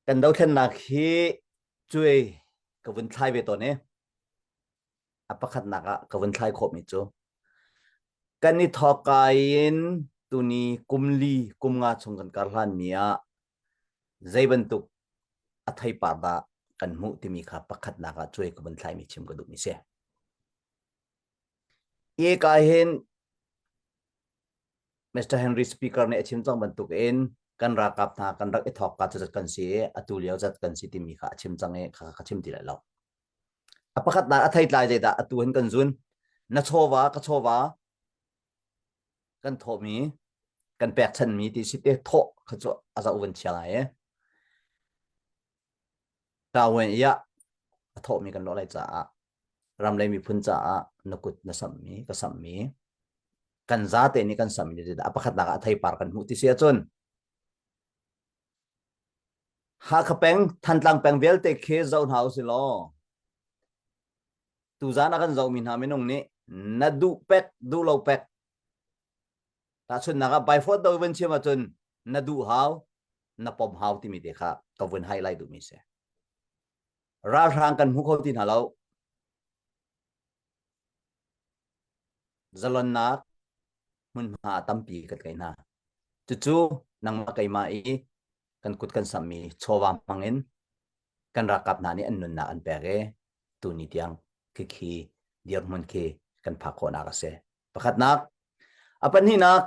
Kan dothlennak hi cuai ka vun thlai ve tawn i a pakhatnak ah ka vun thlai khawhmi cu kan i thawkka in tuni kum li kum nga chung kan kar hlanmi ah zei bantuk a theipar dah kan hmuh timi kha pakhatnak ah cuai ka vun thlaimi chim ka duhmi si. Hi ka hin Mr. Henry Speaker nih a chim cang bantuk in kan ralkap hna kan rak i thawk ka cu zat kan si i atu lio zat kan si timi kha a chim cang i kha ka chim ti lai lo. A pakhatnak a theitlai zeidah atu hin kan zun. Na chawva ka chawva kan thawhmi kan pekchanmi ti si te thawh kha cu a zoh vun chia ngai e. Tawen iya a thawhmi kan lawh lai caah ram le miphun caah na kut na samhmi ka samhmi kan zate nih kan samhmi a pakhatnak ah theipar kan hmuh ti si ahcun Hakha peng Thantlang peng vialte khi zoh hna usih law tuzan a kan zohmi hna minung nih na duh pek duh lo pek tahchunhnak ah by phone do vun chim ahcun na duh hau na pom hau timi te kha ka vun highlight duhmi si Ralhrang kan hmu kho ti hna lo. Zalonnak hmunhma tampi kan ngei hna. Cucu nangmah keimah i kan kut kan sammi chawva hmangin kan ralkap hna nih an nunnak an pek i tuni tiang khikhi dirhmun khi kan phak khawhnak a si. Pakhatnak. A pahnihnak,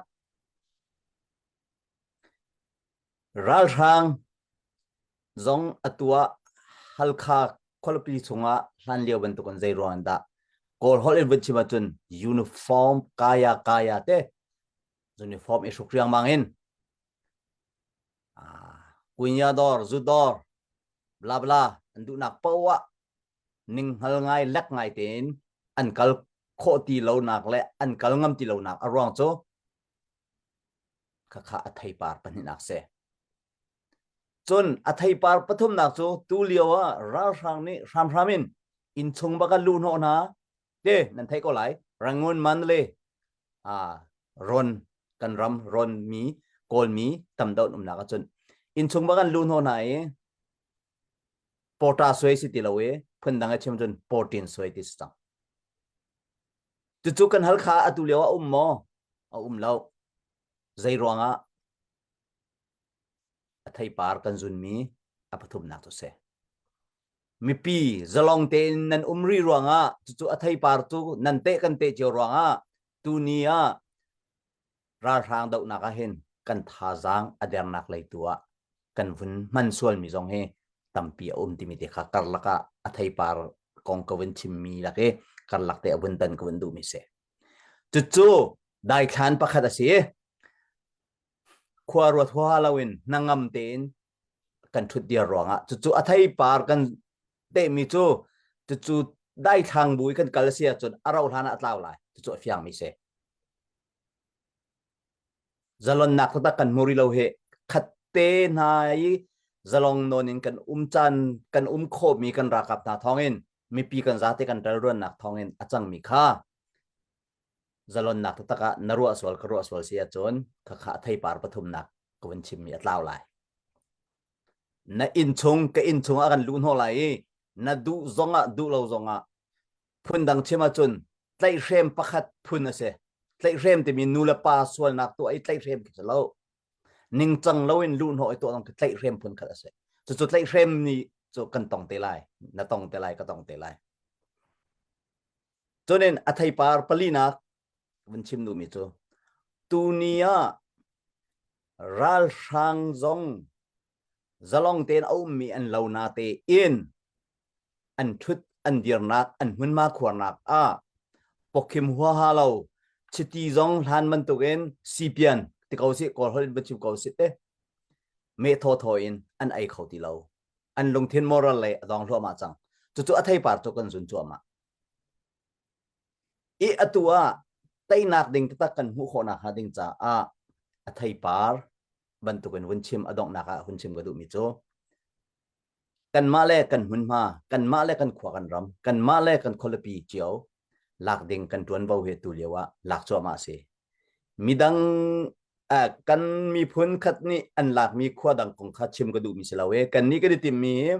Ralhrang zong atu ah Halkha khualipi chungah hlan lio bantukin zei ruang dah Kawl holh in vun chim ahcun uniform kaya kaya te uniform i hruk riangmang in kunya dawr zu dawr bla bla an duhnak poah ninghngal ngai lek ngai tein an kal khawh ti lonak le an kal ngam ti lonak a ruang cu Khakha a theipar pahnihnak si. Cun a theipar pathumnak cu tu lio ah ralhrang nih hramhram in innchung bak an luh hnawh hna te nan theih ko lai Rangoon Mandalay ron kan ram ron mi kawl mi tam deuh an umnak ahcun innchung bak an luh hnawh hna i porta suai si ti lo i phundang a chim cun portin suai ti si cang. Cucu kan hal kha atu lio ah um maw? A um lo. Zei ruangah a theipar kan zunmi a pathumnak cu si. Mipi zalong tein nan um rih ruangah cucu a theipar cu nan teh kan teh cio ruangah tuni ah ralhrang dohnak ah hin kan thazaang a dernak lei tu ah kan vun hman sualmi zong hi tampi a um timi te kha karlak ah a theipar kong ka vun chimmi lak i karlak te a vun tan ka vun duhmi si. Cucu daithlan pakhat a si. Khua ruat huaha loin hnangam tein kan ṭhut dir ruangah cucu a theipar kan tehmi cu cucu daithlang bu i kan kal a si ahcun a rauh hlan ah a tlau lai. Cucu a fiangmi si. Zalonnak taktak kan hmu rih lo hi khatte hna i zalong nawn in kan um caan kan um khawhmi kan ralkap hna thawngin mipi kan zate kan ṭalruannak thawngin a cangmi kha zalonnak taktak ah na ruah sual ka ruah sual si ahcun khakha a theipar pathumnak ka vun chimmi a tlau lai. Na inn chung ka inn chung ah kan luh hnawh lai i na duh zongah duh lo zongah phundang chim ahcun tlaihhrem pakhat phun a si. Tlaihhrem timi nu le pa sualnak tuah i tlaihhrem khi si lo. Ningcang loin luhhnawh i tuah zong khi tlaihhrem phun khat a si. Cucu tlaihhrem nih cu kan tong te lai. Na tong te lai, ka tong te lai. Cunin a theipar palinak vun chim duhmi cu tuni ah ralhrang zong zalong tein a ummi an lo na tein an ṭhut an dirnak an hmunhma khuarnak ah pawkhim huaha lo chiti zong hlan bantukin sipian ti ko sih kawl holh in va chim ko sih te meh thawthaw in an ei kho ti lo an lungthin moral lei a dong hluahmah cang cucu a theipar cu kan zun cuahmah i atu ah teinak ding taktak kan hmuh khawhnak hnga ding caah a theipar bantukin vun chim a donghnak ah hun chim ka duhmi cu kanmah le kan hmunhma, kanmah le kan khua kan ram, kanmah le kan khualipi cio lak ding kan ṭuanvo hi tu lio ah lak cuahmah a si. Midang Kan miphun khat nih an lakmi khua dang kong kha chim ka duhmi si lo e. Kan nih kan i timmi hi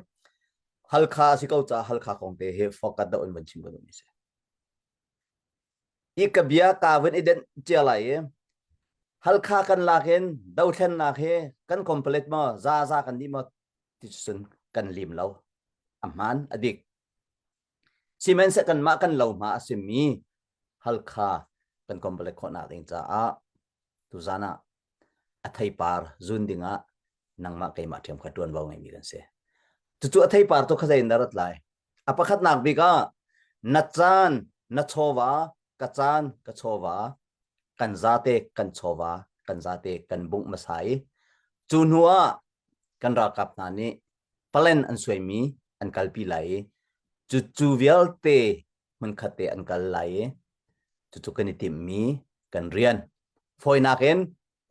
Halkha a si ko caah Halkha kong te hi focus deuh in van chim ka duhmi si. I ka bia ka vun i denh cia lai i Halkha kan lak in dothlennak hi kan complete maw za za kan dih maw ti cun kan lim lo. A hmaan a dik. Sihmanhseh kanmah kan lohma a simi Halkha kan complete khawhnak ding caah tuzan ah a theipar zun dingah nangmah keimah ṭhiam kha ṭuanvo ngeimi kan si. Cucu a theipar tu kha zei in dah rat lai? A pakhatnak bik ah na caan, na chawva, ka caan, ka chawva, kan zate kan chawva, kan zate kan bungh hmasa i cu hnu ah kan ralkap hna nih plan an suaimi an kalpi lai i cucu vialte hmunkhat te an kal lai i cucu kan i timhmi kan rian fawinak in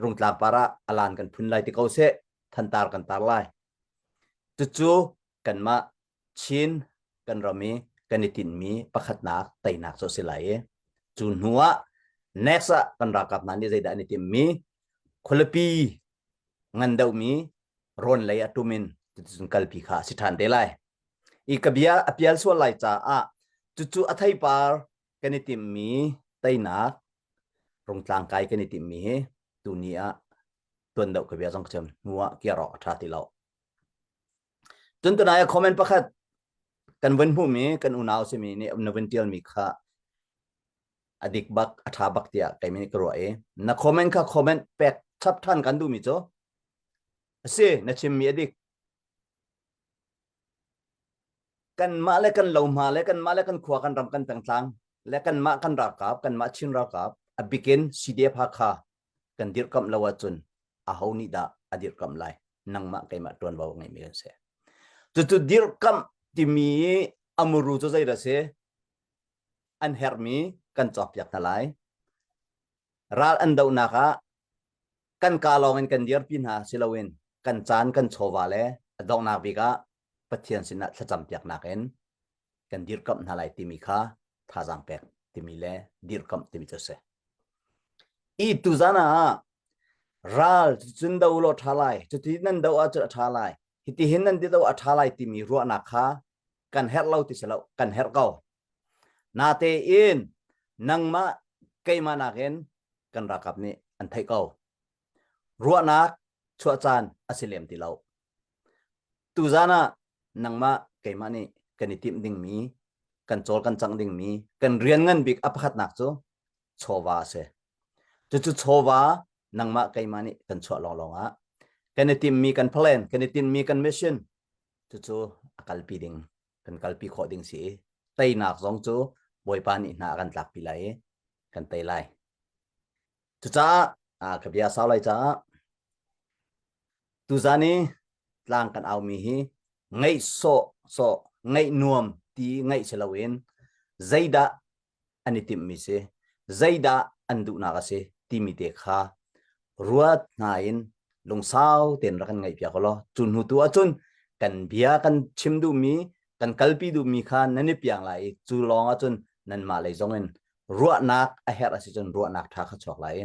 rungtlang par ah alan kan phun lai ti ko seh thantar kan tar lai cucu kanmah Chin kan ram i kan i tinhmi pakhatnak teinak cu a si lai i cu hnu ah next ah kan ralkap hna nih zeidah an i timhmi khualipi ngan deuhmi rawn lei a tum in cuticun kalpi kha a si ṭhan te lai. I ka bia a pial sual lai caah cucu a theipar kan i timhmi teinak rungtlang kai kan i timhmi hi tuni ah tuan deuh ka bia zong ka chim hnu ah kiar awk a ṭha ti lo. Cun tunai ah comment pakhat kan vun hmuhmi kan unau simi nih na vun ṭialmi kha a dik bak a ṭha bak tiah keimah nih ka ruah i na comment kha comment pek chap ṭhan kan duhmi cu a si na chimmi a dik kanmah le kan lohma le kanmah le kan khua kan ram kan pengtlang le kanmah kan ralkap kanmah Chin ralkap a bikin CDF Hakha kan dirhkamh lo ahcun aho nih dah a dirhkamh lai nangmah keimah ṭuanvo a ngeimi kan si cucu dirhkamh timi a muru cu zeidah si an herhmi kan cawkpiak hna lai. Ral an dohnak ah kan ka lawng in kan dirpi hna si loin kan caan kan chawva le a donghnak bik ah Pathian sinah thlacam piaknak in kan dirkamh hna lai timi kha thazaang pek timi le dirkamh timi cu a si. I tuzan ah ral cun do law ṭha lai, cuti nan do ahcun a ṭha lai, hitihin nan ti do a ṭha lai timi ruahnak kha kan herh lo ti si lo kan herh ko natein nangmah keimah nakin kan ralkap nih an theih ko ruahnak chuah caan a si lem ti lo tuzan ah nangmah keimah nih kan i timh dingmi kan cawl kan cang dingmi kan rian ngan bik a pakhatnak cu chawva a si cucu chawva nangmah keimah nih kan chuah lawnglawng ah kan i timhmi kan plan kan i tinhmi kan mission Cucu a kalpi ding, kan kalpi khawh ding si i teinak zong cu Bawipa nih hna a kan tlakpi lai i kan tei lai. Cucaah ah, ka bia sau lai caah tuzan i tlang kan aumi hi ngaih sawh sawh ngaih nuam ti ngaih si loin zeidah an i timhmi si, zeidah an duhnak a si timi te kha ruat hna in lungsau tein rak kan ngaihpiak law cu hnu tu ahcun kan bia kan chim duhmi kan kalpi duhmi kha nan i piang lai i cu lawng ahcun nanmah lei zong in ruahnak a herh a si cun ruahnak ṭha kha chuak lai i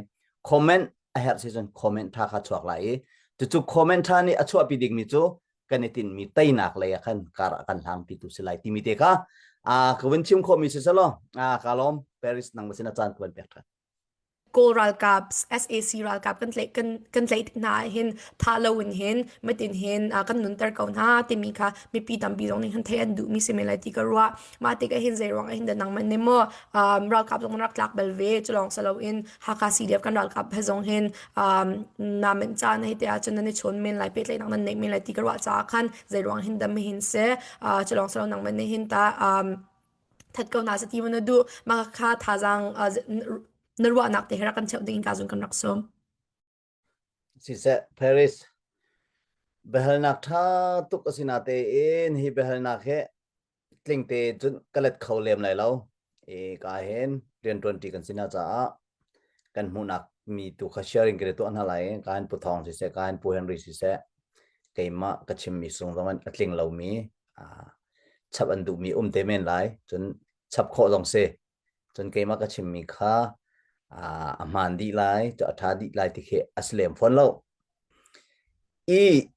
comment a herh si cun comment ṭha kha chuak lai i cucu comment ṭha nih a chuahpi dingmi cu kan i tinhmi teinak lei ah khan kar a kan hlangpi tu si lai timi te kha a ka vun chim khawhmi si selaw a ka lawm Paris nang sin a caan ka van pek ṭhan. Kawl ralkap SAC ralkap kan tlaih kan kan tlaih tik hna ah hin thah loin hin mitin hin kan nunter ko hna timi kha mipi tampi zong nih khan theih an duhmi si men lai ti ka ruah. Mah tikah hin zei ruang ah hin dah nangmah nih maw um, ralkap zong rak tlak bal ve cu lawng si loin Hakha CDF kan ralkap he zong hin um, na men caan hei te ahcun nan i chawn men lai pehtlaihnak nan neih men lai ti ka ruah caah khan zei ruang hin dam hin si uh, cu lawng si lo nangmah nih hin ta um, that ko na sa ti na duh mah kha thazaang uh, na ruahnak te he rak kan cheuh ding in ka zun kan rak sawm. Siseh Paris biahalnak ṭha tuk a si natein hi biahalnak hi tlingte cun ka let kho lem lai lo. I ka hin rianṭuanṭi kan si na caah kan hmuhnak mi tu kha sharing kan i tuah hna lai i ka hin Pu Thawng siseh, ka hin Pu Henry siseh, keimah ka chimmi sung zong in a tling lomi chap an duhmi um te men lai. Cun chap khawh zong si. Cun keimah ka chimmi kha. A hmaan dih lai, cu a ṭha dih lai ti khi a si lem fawn lo. I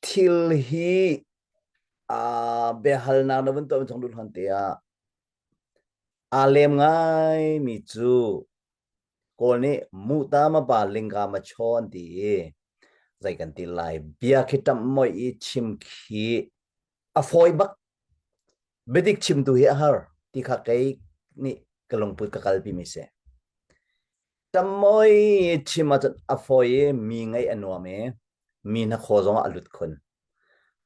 thil hi biahalnak na vun tuah chung duh hlan te ah aa lem ngaimi cu Kawl nih muta ma pa lingka ma chaw an ti i zei kan ti lai bia khi ṭamh moi i chim khi a fawi bak biadik chim tu hi a har ti kha kei nih ka lungput ka kalpi mi si. Ṭamhmoi chim ahcun a fawi i mi ngaih a nuam i mi hnakhaw zongah a lut khun.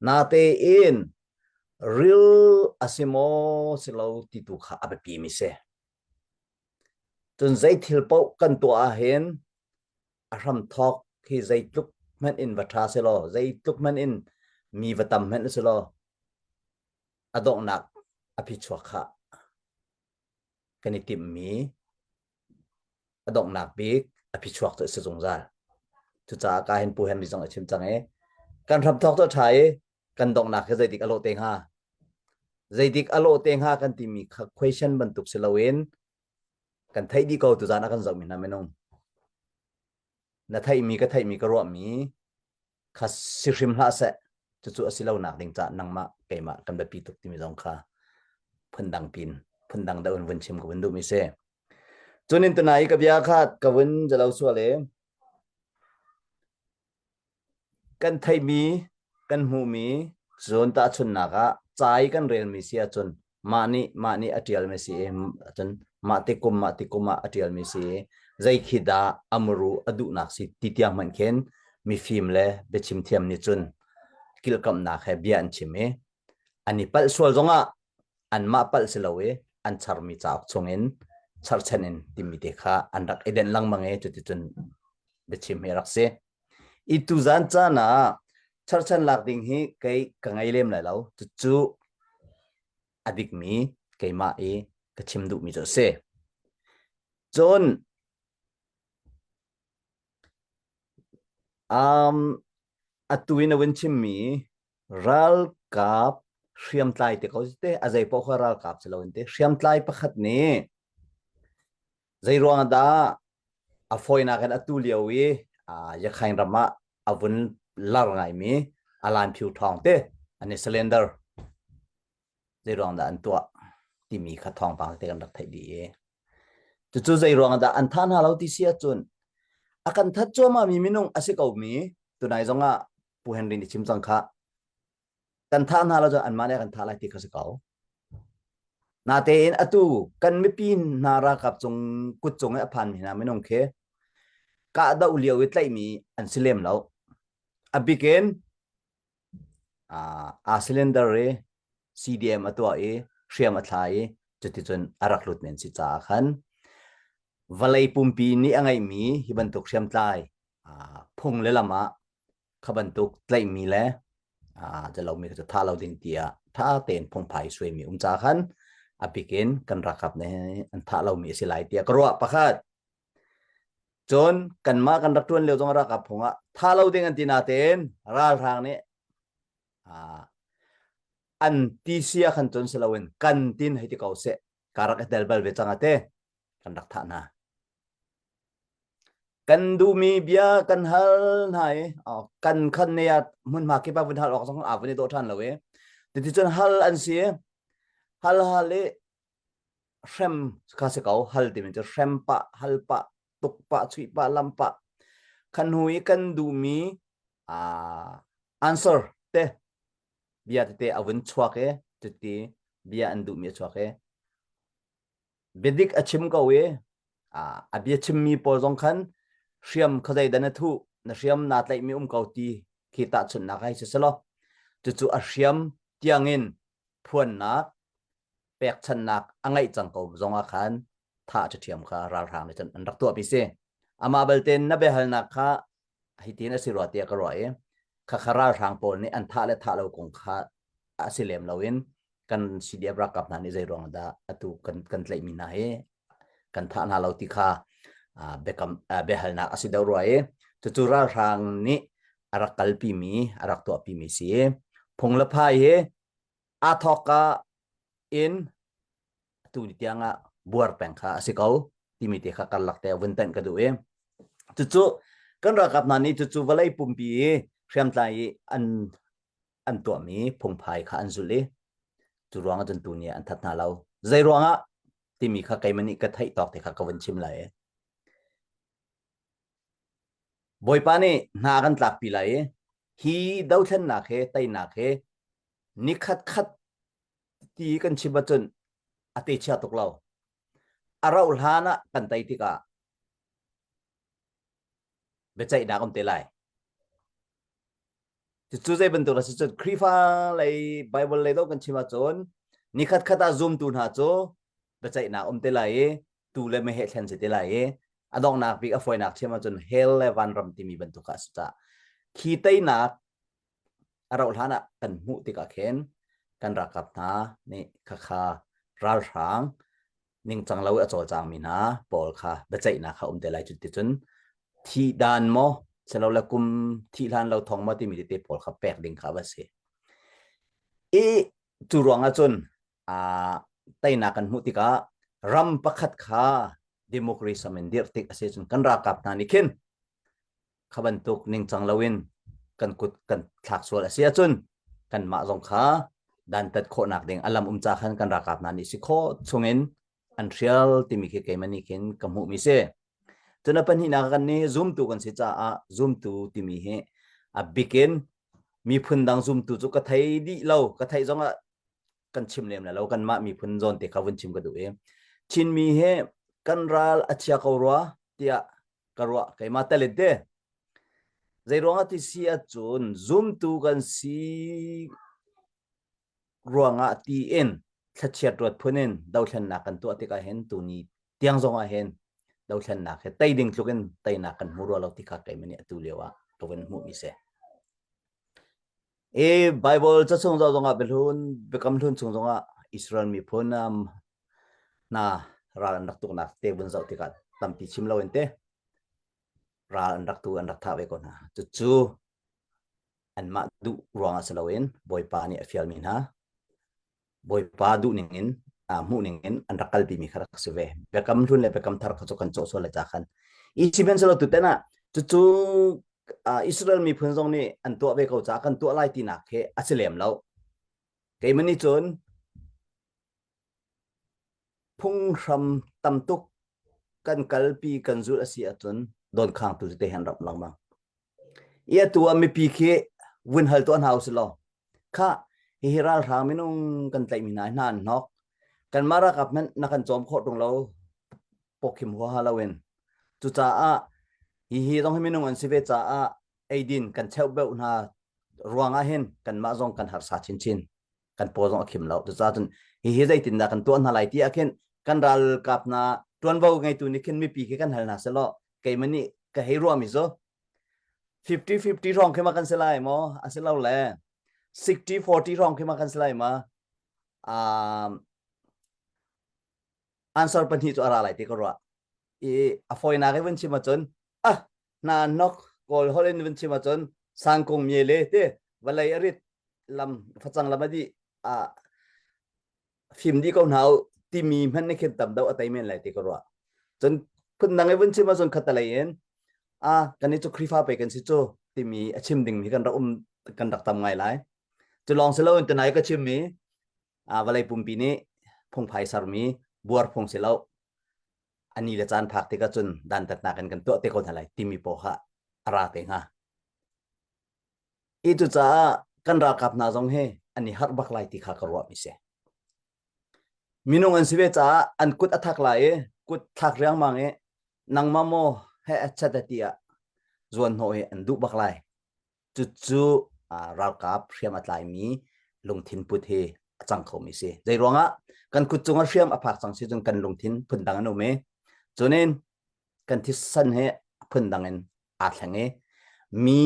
Natein ril a si maw si lo ti tu kha a biapi mi si. Cun zei thil paoh kan tuah ahhin a hramthawk hi zeitluk hmanh in va ṭha selaw, zeitluk hmanh in mi va tam hmanh selaw, a donghnak a phichuak kha kan i timhmi a donghnak bik a phichuak cu a si zungzal. Cucaah ka hin Pu Henry zong a chim cang i kan hramthawk cu a ṭha i kan donghnak hi zeidik a lawh te hnga? Zeidik a lawh te hnga kan timi kha question bantuk si loin kan theih dih ko tuzaan a kan zohmi hna minung. Na theihmi ka theihmi ka ruahmi kha si hrim hlah seh cucu a si lo nak ding caah nangmah keimah kan biapi tuk timi zong kha phundang pin phundang deuh in vun chim ka vun duhmi si. Cunin tunai ka bia kha ka vun jalo sual i Kan theihmi, kan hmuhmi cun tahchunhnak ah ca i kan relmi si ahcun mah nih mah nih a ṭialmi si i cun mah ti kum mah ti kum ah a ṭialmi si i zei khi dah a muru a duhnak si ti tiang hmanh khin mifim le biachim thiam nih cun kilhkamhnak he bia an chim i an i palh sual zongah anmah palh si lo i an charmi cauk chungin charchan in timi te kha an rak i denh lengmang i cuticun biachim hi a rak si. I tuzan caan ah charchan lak ding hi kei ka ngei lem lai lo. Cucu a dikmi keimah i ka chim duhmi cu a si. Cun um, atu in a vun chimmi ralkap hriamtlai te ko te a zei paoh kha ralkap si loin te hriamtlai pakhat nih zei ruang dah a fawinak in atu lio i Yakhain ram ah a vun lar ngaimi Alan Phyu Thawng te an i cylinder zei ruang dah an tuah timi kha thawngpang te kan rak theih dih i cucu zei ruang dah an thah hna lo ti si ahcun a kan that cuahmah mi minung a si ko mi tunai zong ah Pu Henry nih chim cang kha kan thah hna lo cun anmah nih kan thah lai ti kha si ko. Natein atu kan mipi hna ralkap cung kut cung i a phanmi hna minung khi kahdoh lio i tlaihmi an si lem lo. A bikin aa cylinder i CDM a tuah i hriam a thla i cuticun a rak lut men si caah khan vawlei pumpi nih a ngeihmi hi bantuk hriamtlai phung le lam ah kha bantuk tlaihmi le jalomi cu tha lo ding tiah tha tein phungphai suaimi um ca khan a bikin kan ralkap nih an thah lomi a si lai tiah ka ruah pakhat. Cun kanmah kan rak ṭuan lio zong ralkap phung ah tha lo ding an ti natein ralhrang nih an ti sia khan cun si loin kan tin hei ti ko seh ka rak i tel bal ve cang ate kan rak thah hna. Kan duhmi bia kan hal hna i kan khan ne ah hmunhma kip ah vun hal awk zong aa vun i dawh ṭhan lo i cuticun hal an si i hal hal i hrem kha si ko hal timi cu hrem pah hal pah tuk pah chuih pah lam pah khan hnu i kan duhmi answer te bia tete a vun chuak i cuti bia an duhmi a chuak i biadik a chim ko i a bia chimmi pawl zong khan hriam khuazei dah na thuh na hriam naa tlaihmi um ko ti khi tahchunhnak hei si selaw cucu a hriam tiangin phuannak pekchanhnak a ngeih cang ko zong ah khan thah ṭhiam kha ralhrang nih cun an rak tuahpi si amah belte na biahalnak kha hitin a si rua tiah ka ruah i khakha ralhrang pawl nih an thah le thah lo kong kha a si lem loin kan CDF ralkap hna nih zei ruang dah atu kan kan tlaihmi hna hi kan thah hna lo ti kha biakam biahalnak a si deuh rua i cucu ralhrang nih a rak kalpimi a rak tuahpimi si phung le phai hi aa thawkka in atu ni tiang ah buar peng kha a si ko. Timi te kha karlak te vun tanh ka duh i cucu kan ralkap hna nih cucu vawlei pumpi i hriamtlai i an an tuahmi phungphai kha an zulh i cu ruang ah cun tu nih an that hna lo. Zei ruangah timi kha keimah nih ka theih tawk te kha ka vun chim lai i Bawipa nih hna kan tlakpi lai i hi dothlennak he teinak he nikhat khat ti kan chim ahcun a te chia tuk lo. A rauh hlan ah kan tei tikah biaceihnak um te lai. Cucu zei bantuk a si cun Khrihfa lei Bible lei dawh kan chim ahcun nikhat khat ah zumtu hna cu biaceihnak um te lai i tu le meheh thlen si te lai i a donghnak bik a fawinak chim ahcun hell le vanram timi bantuk ah a si caah khi teinak a rauh hlan ah kan hmuh tikah khin kan ralkap hna nih khakha ralhrang ningcang lo a cawlcangmi hna pawl kha biaceihnak kha um te lai cu ti cun thih dan maw silole kum thih hlan lo thong maw timi tete pawl kha pek ding kha va si. I cu ruang ah cun teinak kan hmuh tikah ram pakhat kha democracy in dirh tik a si cun kan ralkap hna nih khin kha bantuk ningcang loin kan kut kan thlak sual a si ahcun kanmah zong kha dantat khawhnak ding a lam um ca khan kan ralkap hna nih si khawh chungin an hrial timi khi keimah nih khin ka hmuhmi si. Cun a pahnihnak kan nih zumtu kan si caah zumtu timi hi a bikin miphun dang zumtu cu ka thei dih lo ka theih zongah kan chim lem lo kanmah miphun zawn te kha vun chim ka duh i Chinmi hi kan ral a chia ko rua tiah ka ruah keimah telin te zei ruangah ti si ahcun zumtu kan si ruangah tiin thlachiat ruat phun in dothlennak kan tuah tikah hin tuni tiang zong ah hin dothlennak he tei ding tluk in teinak kan hmu rua lo ti kha keimah nih atu lio ah ka vun hmuh mi si. E Bible ca chung zong ah biahlun biakam hlun chung zong ah Israel miphun um, hna ral an rak tuknak te vun zoh tikah tampi chim lo in te ral an rak tu an rak thah ve ko hna. Cucu anmah duh ruangah si loin Bawipa nih a fialmi hna Bawipa duh ning in hmuh ning in an rak kalpi mi kha rak si ve. Biakam hlun le biakam thar kha cu kan cawh sual le ca khan. I sihmanhsehlaw tutan ah cucu Israel miphun zong nih an tuah ve ko caah kan tuah lai tinak khi a si lem lo. Keimah nih cun phunghram tam tuk kan kalpi kan zulh a si ahcun dawnkhaangtu cu te han ram lengmang. I atu ah mipi khi vun hal tuah hna usih law kha hihi ralhrang minung kan tlaihmi hna hna an hnok kanmah ralkap hmanh na kan cawm khawh ṭung lo pawkhim huaha loin cucaah hihi zong hi minung an si ve caah eidin kan cheuhbeuh hna ruangah hin kanmah zong kan harsa chinchin kan paw zong a khim lo cucaah cun hihi zeitindah kan tuah hna lai ti ah khin kan ralkap hna ṭuanvo ngeitu nih khin mipi khi kan hal hna selaw keimah nih ka hei ruahmi cu 50-50 hrawng khi ma kan si lai maw a si lo le 60-40 hrawng khi ma kan si lai ma um, answer pahnih cu a ra lai ti ka ruah i a fawinak i vun chim ahcun ah hna nok kawl holh in vun chim ahcun sangkung mie le te vawlei a rit lam facang lam a dih a fim dih ko hna u timi hmanh nih khin tam deuh a tei men lai ti ka ruah cun phundang i vun chim ahcun khatalei in a kan i cu Khrihfa pe kan si cu timi a chim dingmi kan rak um kan rak tam ngai lai cu lawng si loin tunai ka chimmi a vawlei pumpi nih phungphai sermi buar phung si lo ani le caan phak tikah cun dantatnak in kan tuah te ko hna lai timi pawl kha a ra te hnga I cucaah kan ralkap hna zong hi an i harh bak lai ti kha ka ruahmi si. Minung an si ve caah an kut a thak lai i kut thlak riangmang i nangmah maw he a chat a ti ah zuan hnawh hi an duh bak lai. Cucu ralkap hriam a tlaimi lungthin put hi a cang khomi si. Zei ruangah kan kut cungah hriam a phak cang si cun kan lungthin phundang an um i cunin kan thisen he phundang in aa thleng i mi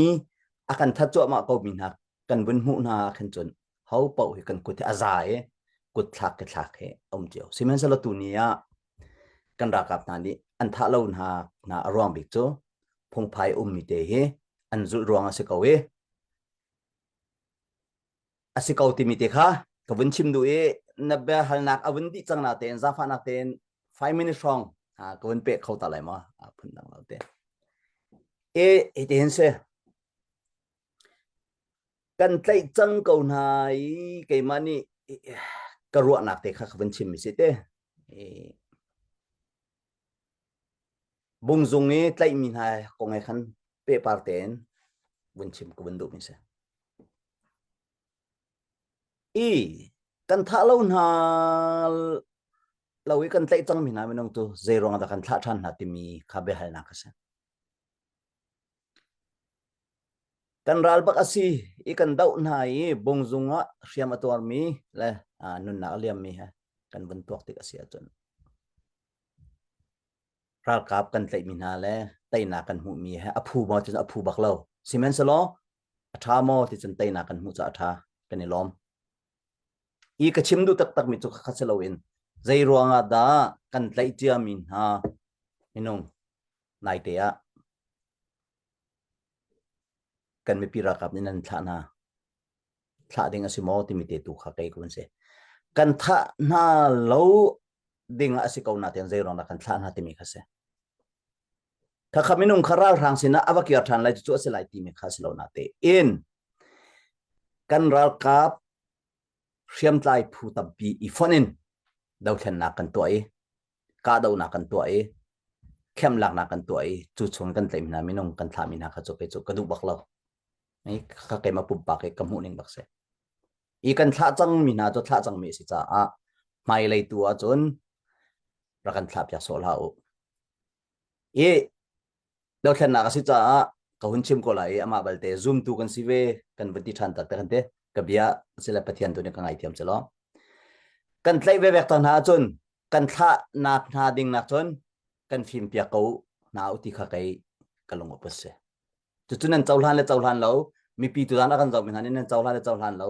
a kan that cuahmah ko mi hna kan vun hmuh hna ah khin cun ho paoh hi kan kut hi a za i kut thlak ke thlak hi a um cio. Sihmanhsehlaw tu ni ah kan ralkap hna nih an thah lo hna hna a ruang bik cu phungphai ummi te hi an zulh ruang a si ko i a si ko timi te kha ka vun chim duh i na biahalnak a vun dih cang na tein zaangfahnak tein 5 minutes hrawng. Ka vun peh kho ta lai maw? Phun dang lo te. E hitihin si. Kan tlaih cang ko hna i keimah nih ka ruahnak te kha ka vun chim mi si te. Bungzung i tlaihmi hna kong he khan pehpar tein vun chim ka vun duh mi si. I kan thah lo hna lo i kan tlaih cangmi hna minung cu zei ruang dah kan thlah ṭhan hna timi kha biahalnak a si. Kan ral bak a si i kan doh hna i bungzung ah hriam a tuarmi le nunnak a liammi he kan vun tuak tik a si ahcun ralkap kan tlaihmi hna le teinak kan hmuhmi he a phu maw cun a phu bak lo. Sihmanhsehlaw a ṭha maw ti cun teinak kan hmuh caah a ṭha kan i lawm. I ka chim duh taktakmi cu khakha si loin zei ruangah dah kan tlaih ciami hna minung naite ah kan mipi ralkap nih nan thlah hna thlah ding a si maw timi te tu kha kei kun si kan thah hna lo ding ah a si ko na ten zei ruang dah kan thlah hna timi kha si Khakha minung kha ralhrang sinah a va kir ṭhan lai cu a si lai timi kha si lo na te in kan ralkap hriamtlai phu tampi i fonh in dothlennak kan tuah i kahdohnak kan tuah i khem-laknak kan tuah i cu chung kan tlaih hna minung kan thlahmi hna kha cu kei cu ka duh bak lo. Kha keimah pumpak i ka hmuh ning bak si. I kan thlah cangmi hna cu thlah cangmi a si caah hmailei tu ahcun rak kan thlah piak sawh hlah u. I dothlennak a si caah ka hun chim ko lai i amah balte zumtu kan si ve kan vun ti ṭhan tak te kan te ka bia sile Pathian tu nih ka ngaithiam si law kan tlaih vevek ta hna ahcun kan thlahnak hna ding nak cun kan fim piak ko hna u ti kha kei ka lung a put si. Cucu nan cohlan le cohlan lo, mipi tuzaan a kan zohmi hna nih nan cohlan le cohlan lo,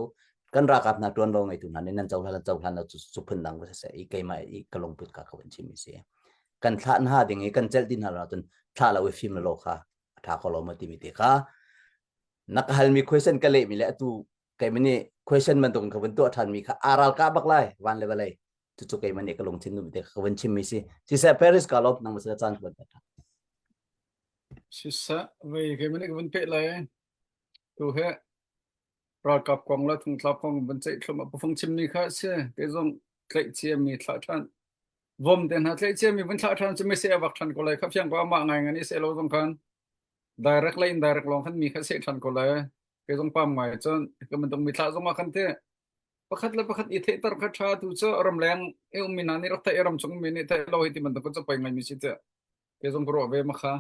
kan ralkap hna ṭuanvo ngeitu hna nih nan cohlan le cohlan lo cu phun dang va seh i keimah i ka lungput kha ka vun chimmi si. Kan thlah hna ding i kan celh ti hna lo ahcun thlah lo i fim lo kha a ṭha ko lo maw timi te kha na ka halmi question ka lehmi le atu keimah nih question bantukin ka vun tuah ṭhanmi kha aa ralkah bak lai van le vawlei cucu keimah nih ka lungthin duhmi te kha ka vun chimmi si. Siseh Paris ka lawm nang masala caan ka vun pek. Siseh, vei keimah nih ka vun peh lai. Tu hi ralkap kong le thongtla kong van ceih thluahmah pafung chimmi kha a si. Kei zong tlaih ciami thlah ṭhan. Vom te hna tlaih ciami vun thlah ṭhan cu mei a vak ṭhan ko lai. Kha fiang ko amah ngai ngan i seh lo zong khan direct le indirect lawng khan mi kha seh ṭhan ko lai. Kei zong pam ngai cun ka bantuk mi thlah zong ah khan te pakhat le pakhat i theihter kha ṭha tu cu ramleng i ummi hna nih rak theih i ramchung mi nih theih lo hi ti bantuk cu poi ngaimi si tiah kei zong ka ruah ve ma kha.